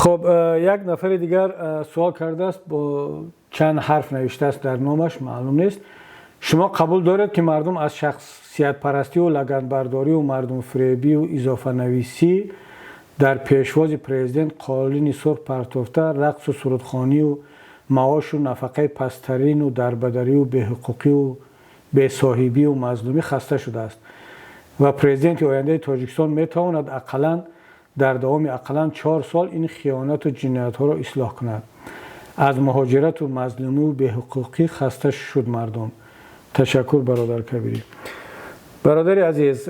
Хуб, як нафари дигар суол кардааст, бо чанд ҳарф навиштааст дар номаш, маълум нест. Шумо қабул доред, ки мардум аз шахсиятпарастиву лаганбардорию мардумфиребию изофанависӣ дар пешвози президент қолини сурх партофта, рақсу сурудхонию маошу нафақаи пасттарину дарбадарию беҳуқуқию бесоҳибию мазлумӣ хаста шудааст ва президенти ояндаи Тоҷикистон метавонад ақаллан дар давоми ақаллан 4 сол ин хиёнату ҷиноятҳоро ислоҳ кунад? Аз муҳоҷирату мазлумию беҳуқуқӣ хаста шуд мардум. Ташаккур, бародар Кабирӣ. Бародари азиз,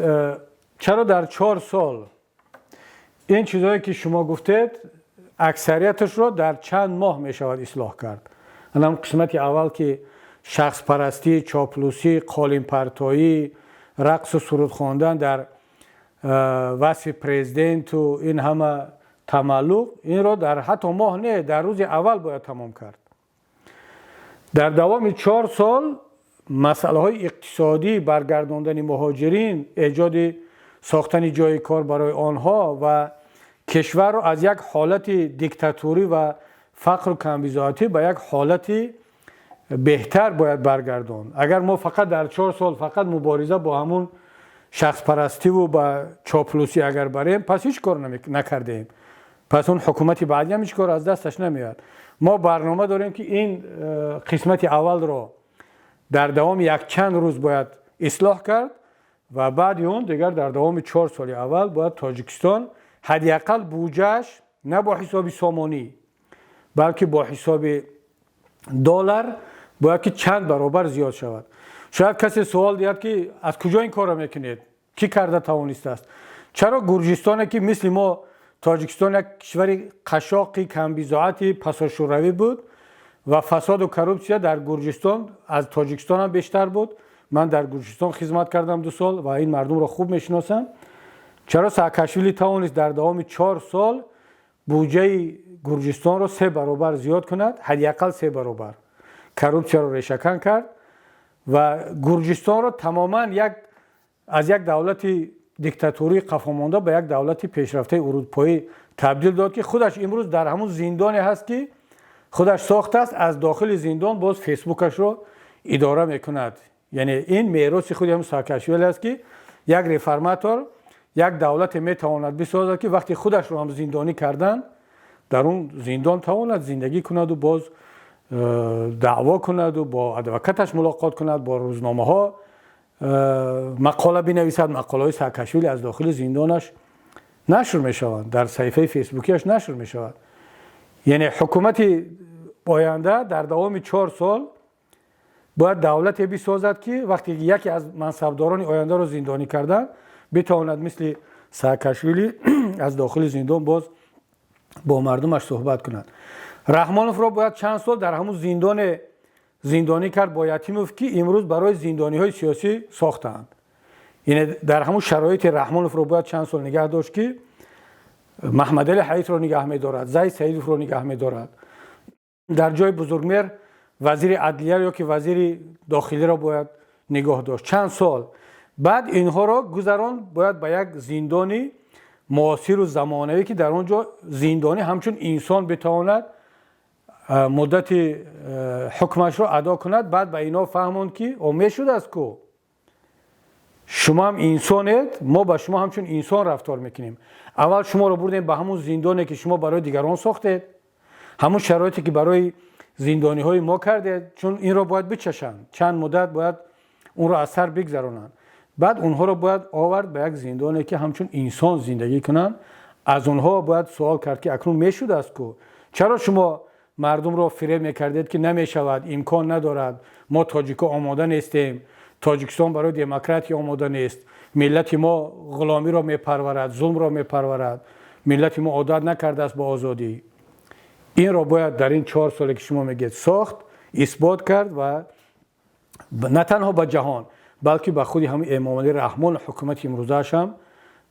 чаро дар 4 сол? Ин чизҳое, ки шумо гуфтед, аксарияташро дар чанд моҳ мешавад ислоҳ кард. Анам қисмати аввал, ки шахспарастӣ, чоплусӣ, қолинпартоӣ, рақсу суруд хондан дар васфи президенту ин ҳама тамаллуқ, инро дар ҳатто моҳ не, дар рӯзи аввал бояд тамом кард. Дар давоми 4 сол масъалаҳои иқтисодӣ, баргардондани муҳоҷирин, эҷоди сохтани ҷойи кор барои онҳо ва кишварро аз як ҳолати диктатурӣ ва фақру камбизоатӣ ба як ҳолати беҳтар бояд баргардонд. Агар мо фақат дар 4 сол фақат мубориза бо ҳамун шахспарастиву ба чоплусӣ агар барем, пас ҳеҷ кор накардем. Пас он ҳукумати баъдӣ ҳам ҳеҷ кор аз дасташ намеояд. Мо барнома дорем, ки ин қисмати аввалро дар давоми якчанд рӯз бояд ислоҳ кард ва баъди он дигар дар давоми 4 соли аввал бояд Тоҷикистон ҳадди ақал буҷааш на бо ҳисоби сомонӣ, балки бо ҳисоби доллар бояд ки чанд баробар зиёд шавад. Шояд касе суол диҳад, ки аз куҷо ин корро мекунед, кӣ карда тавонистааст? Чаро Гурҷистоне, ки мисли мо Тоҷикистон як кишвари қашоқи камбизоати пасошӯравӣ буд ва фасоду коррупсия дар Гурҷистон аз Тоҷикистон ҳам бештар буд, ман дар Гурҷистон хизмат кардам 2 сол ва ин мардумро хуб мешиносам, чаро Саакашвили тавонист дар давоми 4 сол буҷаи Гурҷистонро се баробар зиёд кунад, ҳадди ақал се баробар, коррупсияро решакан кард ва Гурҷистонро тамоман як аз як давлати диктатурии қафомонда ба як давлати пешрафтаи урупоӣ табдил дод, ки худаш имрӯз дар ҳамун зиндоне ҳаст, ки худаш сохтааст, аз дохили зиндон боз Фейсбукашро идора мекунад? Яъне ин мероси худи ҳамун Саакашвили аст, ки як реформатор як давлате метавонад бисозад, ки вақте худашро ҳам зиндонӣ карданд, дар он зиндон тавонад зиндагӣ кунаду боз даъво кунаду бо адвокаташ мулоқот кунад, бо рӯзномаҳо мақола бинависад. Мақолаҳои Саакашвили аз дохили зиндонаш нашр мешаванд, дар саҳифаи фейсбукиаш нашр мешавад. Яъне ҳукумати оянда дар давоми 4 сол бояд давлате бисозад, ки вақте яке аз мансабдорони ояндаро зиндонӣ карданд, битавонад мисли Саакашвили аз дохили зиндон боз бо мардумаш суҳбат кунад. Раҳмоновро бояд чанд сол дар ҳамун зиндоне зиндонӣ кард бо Ятимов, ки имрӯз барои зиндониҳои сиёсӣ сохтаанд. Яъне дар ҳамун шароити Раҳмоновро бояд чанд сол нигаҳ дошт, ки Маҳмадали Ҳаитро нигаҳ медорад, Зайд Саидовро нигаҳ медорад. Дар ҷои Бузургмер вазири адлия ё ки вазири дохилиро бояд нигоҳ дошт чанд сол. Баъд инҳоро гузарон бояд ба як зиндони муосиру замонавӣ, ки дар он ҷо зиндонӣ ҳамчун инсон битавонад муддати ҳукмашро адо кунад. Баъд ба инҳо фаҳмонд, ки о мешудааст ку шумо ҳам инсонед, мо ба шумо ҳамчун инсон рафтор мекунем. Аввал шуморо бурдем ба ҳамун зиндоне, ки шумо барои дигарон сохтед, ҳамун шароите, ки барои зиндониҳои мо кардед, чун инро бояд бичашанд, чанд муддат бояд онро аз сар бигзаронанд. Баъд онҳоро бояд овард ба як зиндоне, ки ҳамчун инсон зиндагӣ кунанд. Аз онҳо бояд суол кард, ки акнун мешудааст ку, чаро шумо мардумро фиреб мекардед, ки намешавад, имкон надорад, мо тоҷико омода нестем, Тоҷикистон барои демократия омода нест, миллати мо ғуломиро мепарварад, зулмро мепарварад, миллати мо одат накардааст ба озодӣ? Инро бояд дар ин 4 соле, ки шумо мегӯед, сохт, исбот кард ва на танҳо ба ҷаҳон, балки ба худи ҳамин Эмомалӣ Раҳмон, ҳукумати имрӯзааш ҳам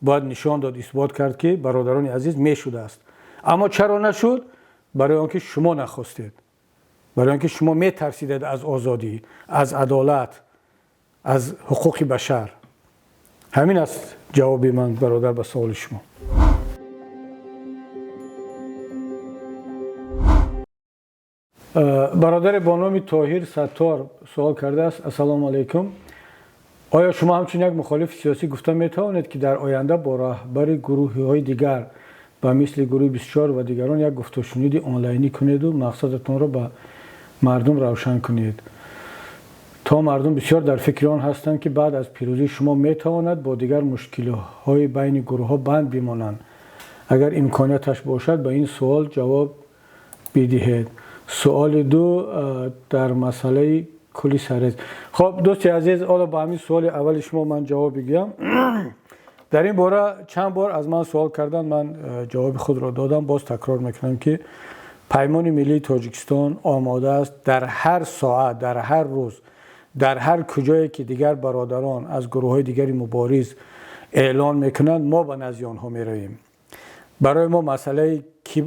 бояд нишон дод, исбот кард, ки бародарони азиз, мешудааст. Аммо чаро нашуд? Барои он ки шумо нахостед, барои он ки шумо метарсидед аз озодӣ, аз адолат, аз ҳуқуқи башар. Ҳамин аст ҷавоби ман, бародар, ба саволи шумо. Бародаре бо номи Тоҳир Саттор суол кардааст: Ассалому алайкум, оё шумо ҳамчун як мухолифи сиёсӣ гуфта метавонед, ки дар оянда бо раҳбари гурӯҳҳои дигар ба мисли гурӯҳи 24 ва дигарон як гуфтушуниди онлайнӣ кунеду мақсадатонро ба мардум равшан кунед, то мардум бисёр дар фикри он ҳастанд, ки баъд аз пирӯзии шумо метавонад бо дигар мушкилиҳои байни гурӯҳҳо банд бимонанд? Агар имконияташ бошад, ба ин суол ҷавоб бидиҳед. Суоли ду дар масъалаи кули сарез. Хоб, дӯсти азиз, ҳоло ба ҳамин суоли аввали шумо ман ҷавоб бигӯям. Дар ин бора чанд бор аз ман суол карданд, ман ҷавоби худро додам. Боз такрор мекунам, ки Паймони миллии Тоҷикистон омода аст дар ҳар соат, дар ҳар рӯз, дар ҳар куҷое ки дигар бародарон аз гурӯҳҳои дигари мубориз эълон мекунанд, мо ба назди онҳо меравем. Барои мо масъалаи ки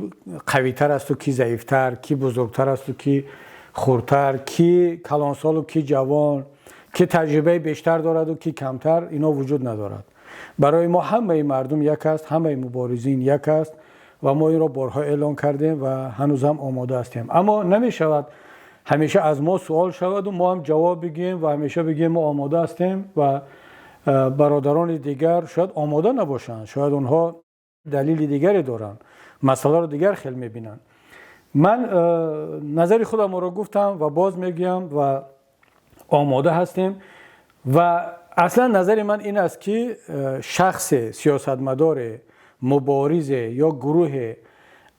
қавитар асту ки заифтар, ки бузургтар асту ки хурдтар, ки калонсолу ки ҷавон, ки таҷрибаи бештар дораду ки камтар, ино вуҷуд надорад. Барои мо ҳамаи мардум як аст, ҳамаи муборизин як аст ва мо инро борҳо эълон кардем ва ҳанӯзам омода ҳастем. Аммо намешавад ҳамеша аз мо суол шаваду мо ҳам ҷавоб бигӯем ва ҳамеша бигӯем, мо омода ҳастем, ва бародарони дигар шояд омода набошанд, шояд онҳо далели дигаре доранд, масъаларо дигар хел мебинанд. Ман назари худамро гуфтам ва боз мегӯям ва омода ҳастем. Ва аслан назари ман ин аст, ки шахсе, сиёсатмадоре, муборизе ё гурӯҳе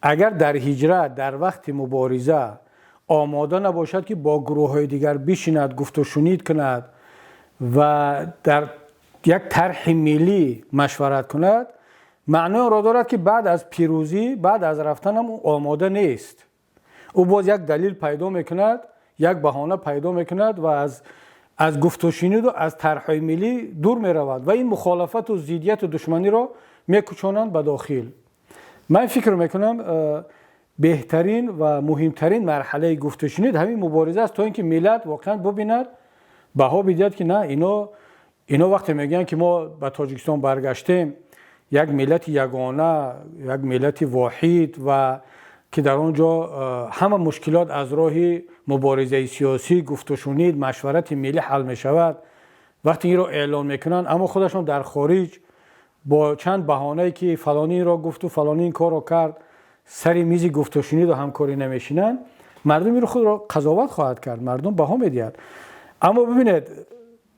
агар дар ҳиҷрат, дар вақти мубориза омода набошад, ки бо гурӯҳҳои дигар бишинад, гуфтушунид кунад ва дар як тарҳи миллӣ машварат кунад, маънои онро дорад, ки баъд аз пирӯзӣ, баъд аз рафтанам ӯ омода нест. Ӯ боз як далил пайдо мекунад, як баҳона пайдо мекунад ва аз гуфтушуниду аз тарҳҳои миллӣ дур меравад ва ин мухолифату зиддияту душманиро мекучонанд ба дохил. Ман фикр мекунам, беҳтарин ва муҳимтарин марҳалаи гуфтушунид ҳамин мубориза аст, то ин ки миллат воқеан бубинад, баҳо бидиҳад, ки на, ино вақте мегӯянд, ки мо ба Тоҷикистон баргаштем, як миллати ягона, як миллати воҳид ва ки дар он ҷо ҳама мушкилот аз роҳи муборизаи сиёсӣ, гуфтушунид, машварати миллӣ ҳал мешавад, вақте инро эълон мекунанд, аммо худашон дар хориҷ бо чанд баҳонае, ки фалонӣ инро гуфту фалонӣ ин корро кард, сари мизи гуфтушуниду ҳамкорӣ намешинанд, мардум инро худро қазоват хоҳад кард, мардум баҳо медиҳад. Аммо бибинед,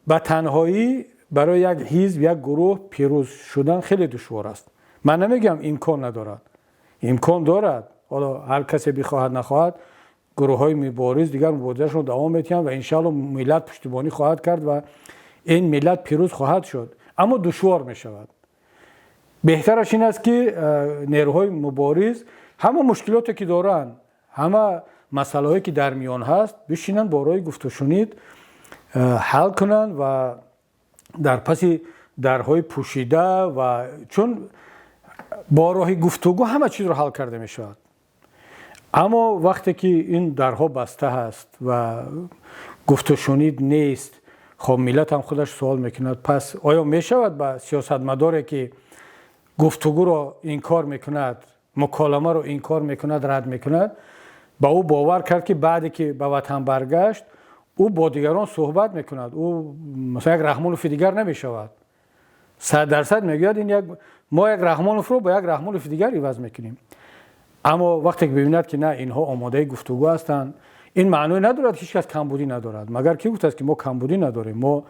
ба танҳоӣ барои як ҳизб, як гурӯҳ пирӯз шудан хеле душвор аст. Ман намегӯям, имкон надорад, имкон дорад. Ҳоло ҳар касе бихоҳад, нахоҳад, гурӯҳҳои мубориз дигар муборизашонро давом медиҳанд ва иншаалло миллат пуштибонӣ хоҳад кард ва ин миллат пирӯз хоҳад шуд, аммо душвор мешавад. Беҳтараш ин аст, ки нерӯҳои мубориз ҳама мушкилоте ки доранд, ҳама масъалаҳое ки дар миён ҳаст, бишинанд, бо роҳи гуфтушунид ҳал кунанд ва дар паси дарҳои пӯшида, ва чун бо роҳи гуфтугӯ ҳама чизро ҳал карда мешавад. Аммо вақте ки ин дарҳо баста ҳаст ва гуфтушунид нест, хоб, миллат ҳам худаш суол мекунад: пас оё мешавад ба сиёсатмадоре, ки гуфтугӯро инкор мекунад, муколамаро инкор мекунад, рад мекунад, ба ӯ бовар кард, ки баъде ки ба ватан баргашт, ӯ бо дигарон суҳбат мекунад, ӯ масалан як Раҳмонови дигар намешавад? 100% мегӯяд, ин як мо як Раҳмоновро бо як Раҳмонови дигар иваз мекунем. Аммо вақте ки бибинад, ки на, инҳо омодаи гуфтугӯ ҳастанд, ин маъное надорад, ҳеҷ кас камбудӣ надорад. Магар кӣ гуфтааст, ки мо камбудӣ надорем, мо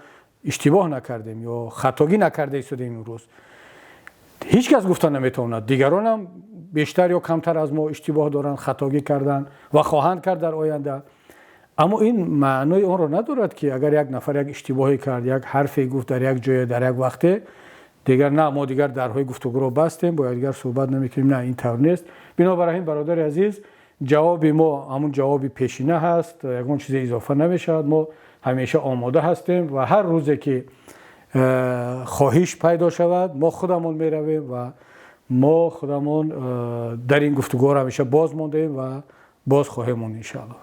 иштибоҳ накардем ё хатогӣ накарда истодем? Имрӯз ҳеҷ кас гуфта наметавонад. Дигаронам бештар ё камтар аз мо иштибоҳ доранд, хатогӣ карданд ва хоҳанд кард дар оянда. Аммо ин маънои онро надорад, ки агар як нафар як иштибоҳе кард, як ҳарфе гуфт дар як ҷое, дар як вақте, дигар на, мо дигар дарҳои гуфтугӯро бастем, бо якдигар суҳбат намекунем. На, ин тавр нест. Бинобар ҳамин, бародари азиз, ҷавоби мо ҳамун ҷавоби пешина ҳаст, ягон чизе изофа намешавад. Мо ҳамеша омода ҳастем ва ҳар рӯзе ки хоҳиш пайдо шавад, мо худамон меравем ва мо худамон дар ин гуфтугӯҳоро ҳамеша боз мондаем ва боз хоҳем монд, иншааллоҳ.